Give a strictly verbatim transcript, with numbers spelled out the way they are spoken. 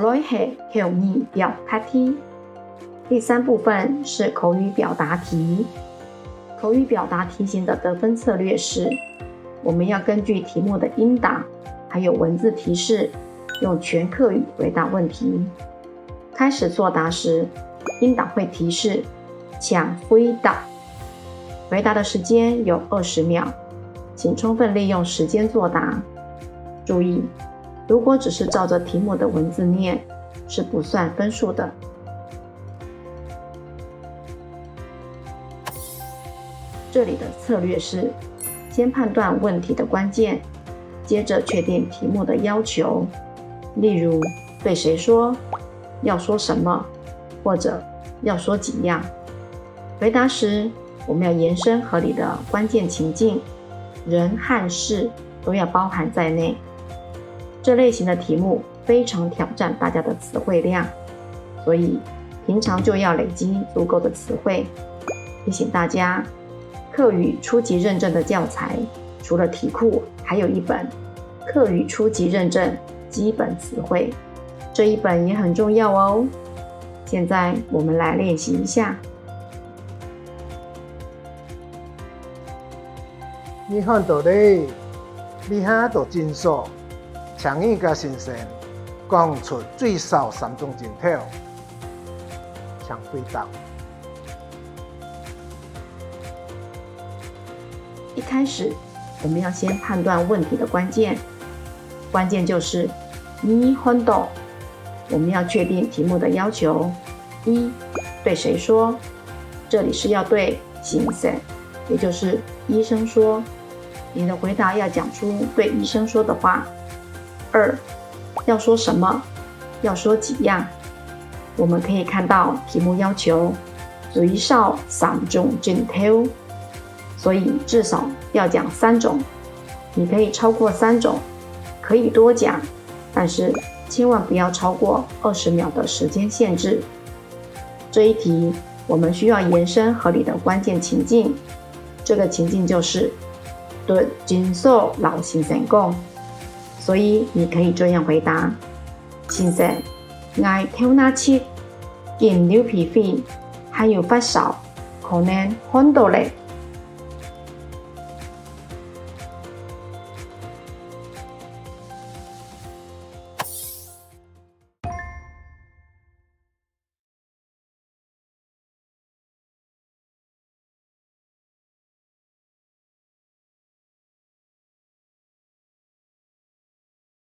來係口語表達題。第三部分是口語表達題。口語表達題型的得分策略是，我们要根据题目的音档，还有文字提示，用全客语回答问题。开始作答时，音档会提示请回答。回答的时间有二十秒，请充分利用时间作答。注意，如果只是照着题目的文字念，是不算分数的。这里的策略是先判断问题的关键，接着确定题目的要求，例如对谁说、要说什么，或者要说几样。回答时，我们要延伸合理的关键情境，人和事都要包含在内。这类型的题目非常挑战大家的词汇量，所以平常就要累积足够的词汇。提醒大家，客语初级认证的教材除了题库，还有一本客语初级认证基本词汇，这一本也很重要哦。现在我们来练习一下。你看到咧，這下都診所，請你甲先生講出最少三種症頭，請回答。一开始，我们要先判断问题的关键，关键就是你看到，我们要确定题目的要求。一，对谁说？这里是要对先生，也就是医生说。你的回答要讲出对医生说的话。二，要说什么？要说几样？我们可以看到题目要求最少三种症头，所以至少要讲三种。你可以超过三种，可以多讲，但是千万不要超过二十秒的时间限制。这一题，我们需要延伸合理的关键情境。这个情境就是，对诊所老先生讲，所以你可以这样回答：先生，𠊎头那疾，紧流鼻血，还有发烧，可能看到咧。